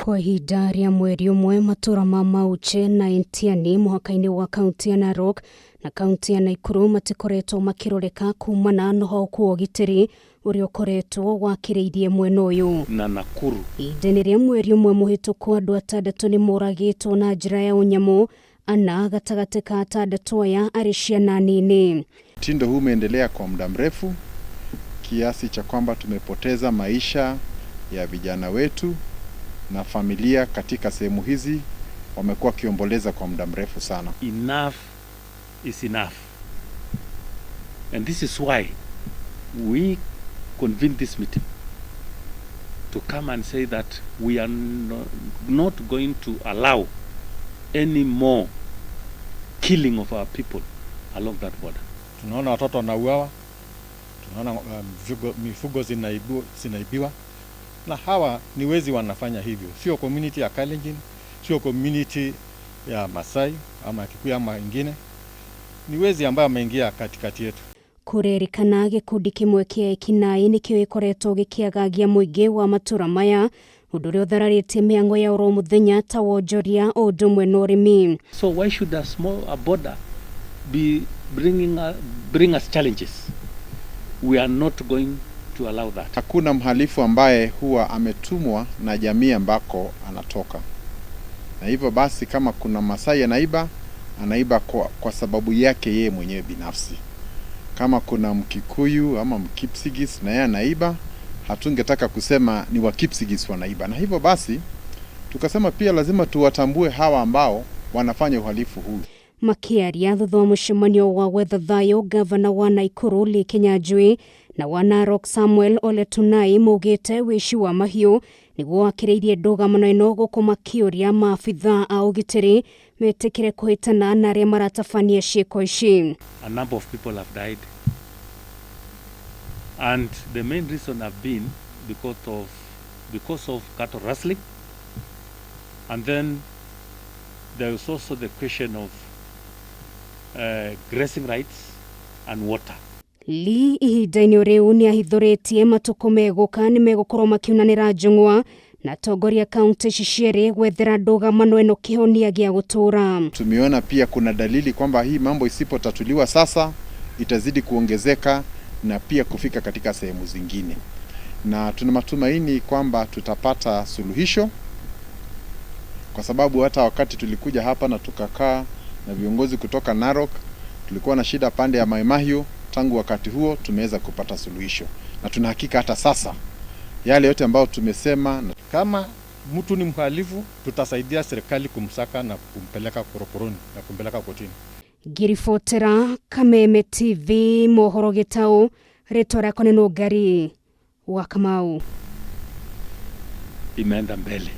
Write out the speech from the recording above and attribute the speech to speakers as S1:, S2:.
S1: Kwa ihinda rĩa mweri ũmwe matũra ma Mauche na Entiani mũhaka-inĩ wa kaunti ya Narok na kaunti ya Nakuru matikoretwo makĩroreka kumana na ũhoku wa ũgitĩri ũrĩa ũkoretwo wakĩrĩirie mwena ũyũ.
S2: Na Nakuru.
S1: Ihinda-inĩ rĩa mweri ũmwe mũhĩtũku andũ atandatũ nĩ moragĩtwo na njĩra ya ũnyamũ, ana gatagatĩ ka atandatũ aya arĩ ciana nini.
S3: Mtindo huu umeendelea kwa muda mrefu kiasi cha kwamba tumepoteza maisha ya vijana wetu na familia katika sehemu hizi wamekuwa wakiomboleza kwa muda mrefu sana.
S2: Enough is enough. And this is why we convened this meeting to come and say that we are not going to allow any more killing of our people along that border.
S4: Tunaona watoto wanauawa, tunaona mifugo zinaibiwa, na hawa ni wezi wanafanya hivyo. Sio community ya Kalenjin, sio community ya Masai ama Kikuyu ama ingine, ni wezi ambao wameingia katikati yetu.
S1: Kũrerĩkana gĩkundi kĩmwe kĩa ekinaĩ nĩkĩo gĩkoretwo gĩkĩagagia mũingĩ wa matũra maya, ũndũ ũrĩa ũthararĩtie mĩhang'o ya oro mũthenya ta wonjoria o ũndũ ũmwe na ũrĩmi.
S2: So why should a small a border be bring us challenges? We are not going to allow that.
S3: Hakuna mhalifu ambaye huwa ametumwa na jamii ambako anatoka, na hivyo basi kama kuna Masai anaiba, anaiba kwa sababu yake yeye mwenyewe binafsi. Kama kuna Mkikuyu ama Mkipsigis na yeye anaiba, hatungetaka kusema ni Wakipsigis wanaiba. Na hivyo basi tukasema pia lazima tuwatambue hawa ambao wanafanya uhalifu huu.
S1: Makĩaria thutha wa mũcemanio wa gwetha thayũ, gavana wa Nakuru Lee Kinyanjui na wa Narok Samuel Ole Tunai maugĩte wĩici wa mahiũ nĩguo wakĩrĩirie ndũgamano ĩno gũkũ makĩũria maabithaa a ũgitĩri metĩkĩre kũhĩtana na arĩa maratabania ciĩko ici.
S2: A number of people have died, and the main reason have been because of cattle rustling, and then there is also the question of grazing rights and water.
S1: Lee ihinda-inĩ rĩu nĩ ahithũrĩtie matukũ megũka nĩ megũkorwo makiunanĩra njũng'wa na atongoria kaunti ici cierĩ gwethera ndũgamano ĩno kĩhonia gĩa gũtũũra.
S3: Tumeona pia kuna dalili kwamba hii mambo isipotatuliwa sasa itazidi kuongezeka na pia kufika katika sehemu zingine, na tuna matumaini kwamba tutapata suluhisho, kwa sababu hata wakati tulikuja hapa na tukakaa na viongozi kutoka Narok, tulikuwa na shida pande ya Mai Mahiu. Tangu wakati huo tumeweza kupata suluhisho, na tuna hakika hata sasa yale yote ambayo tumesema na
S4: Kama mtu ni mhalifu, tutasaidia serikali kumsaka na kumpeleka korokoroni na kumpeleka kotini.
S1: Ngiribotera Kameme TV mohoro gĩtaũ, rĩtwa rĩakwa nĩ Nũngari wa Kamau.
S2: Imeenda mbele.